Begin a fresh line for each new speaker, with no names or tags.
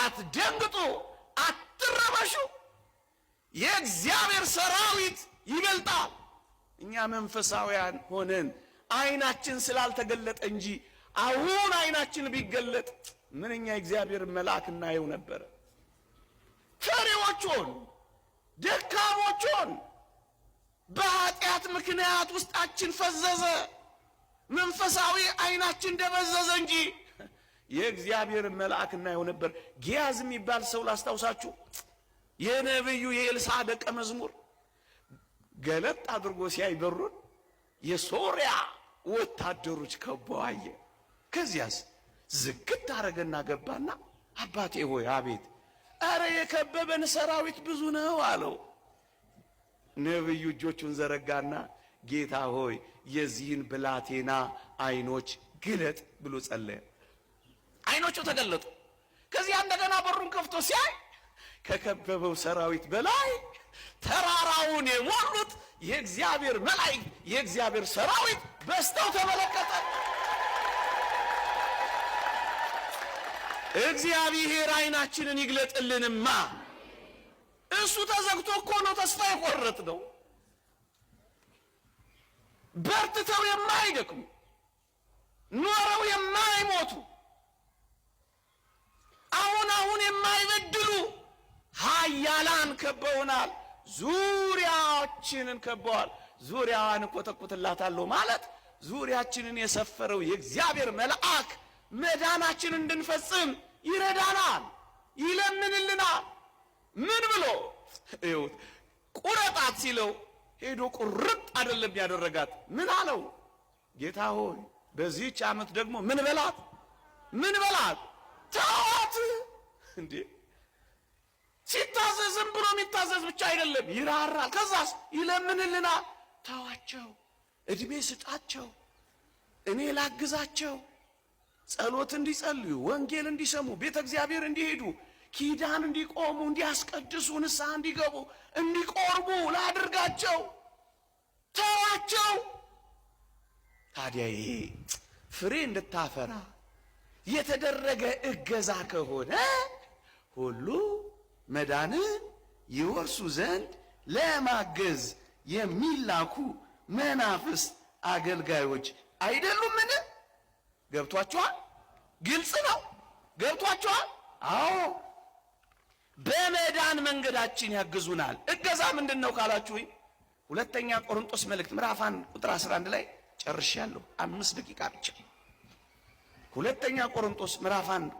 አትደንግጡ፣ አትረበሹ። የእግዚአብሔር ሰራዊት ይበልጣል። እኛ መንፈሳውያን ሆነን አይናችን ስላልተገለጠ እንጂ አሁን አይናችን ቢገለጥ ምንኛ የእግዚአብሔር መልአክ እናየው ነበረ። ፈሪዎች ሆን፣ ደካሞች ሆን፣ በኃጢአት ምክንያት ውስጣችን ፈዘዘ፣ መንፈሳዊ አይናችን ደበዘዘ እንጂ የእግዚአብሔር መልአክ እናየው ነበር። ጊያዝ የሚባል ሰው ላስታውሳችሁ፣ የነቢዩ የኤልሳዕ ደቀ መዝሙር ገለጥ አድርጎ ሲያይ በሩን የሶሪያ ወታደሮች ከበው አየ። ከዚያስ ዝግት አረገና ገባና አባቴ ሆይ አቤት፣ አረ የከበበን ሰራዊት ብዙ ነው አለው። ነቢዩ እጆቹን ዘረጋና ጌታ ሆይ የዚህን ብላቴና አይኖች ግለጥ ብሎ ጸለየ። አይኖቹ ተገለጡ። ከዚያ እንደገና በሩን ከፍቶ ሲያይ ከከበበው ሰራዊት በላይ ተራራውን የሞሉት የእግዚአብሔር መላእክት የእግዚአብሔር ሰራዊት በዝተው ተመለከተ። እግዚአብሔር አይናችንን ይግለጥልንማ። እሱ ተዘግቶ እኮ ነው ተስፋ የቆረጥ ነው። በርትተው የማይደክሙ፣ ኖረው የማይሞቱ፣ አሁን አሁን የማይበድሉ ኃያላን ከበውናል። ዙሪያችንን ከበዋል። ዙሪያዋን እኮተኩትላታለሁ ማለት ዙሪያችንን የሰፈረው የእግዚአብሔር መልአክ መዳናችንን እንድንፈጽም ይረዳናል፣ ይለምንልናል። ምን ብሎ ይኸውት ቁረጣት ሲለው ሄዶ ቁርጥ አይደለም ያደረጋት። ምን አለው? ጌታ ሆይ በዚህች ዓመት ደግሞ ምን በላት፣ ምን በላት፣ ተዋት። እንዴ ሲታዘዝ ዝም ብሎ የሚታዘዝ ብቻ አይደለም፣ ይራራል። ከዛስ ይለምንልናል። ተዋቸው፣ እድሜ ስጣቸው፣ እኔ ላግዛቸው፣ ጸሎት እንዲጸልዩ፣ ወንጌል እንዲሰሙ፣ ቤተ እግዚአብሔር እንዲሄዱ፣ ኪዳን እንዲቆሙ፣ እንዲያስቀድሱ፣ ንስሐ እንዲገቡ፣ እንዲቆርቡ ላድርጋቸው። ተዋቸው። ታዲያ ይሄ ፍሬ እንድታፈራ የተደረገ እገዛ ከሆነ ሁሉ መዳንን ይወርሱ ዘንድ ለማገዝ የሚላኩ መናፍስት አገልጋዮች አይደሉምን? ገብቷችኋል? ግልጽ ነው። ገብቷችኋል? አዎ። በመዳን መንገዳችን ያግዙናል። እገዛ ምንድን ነው ካላችሁኝ፣ ሁለተኛ ቆሮንቶስ መልእክት ምዕራፍ 1 ቁጥር 11 ላይ ጨርሻለሁ። 5 ደቂቃ ብቻ። ሁለተኛ ቆሮንቶስ ምዕራፍ 1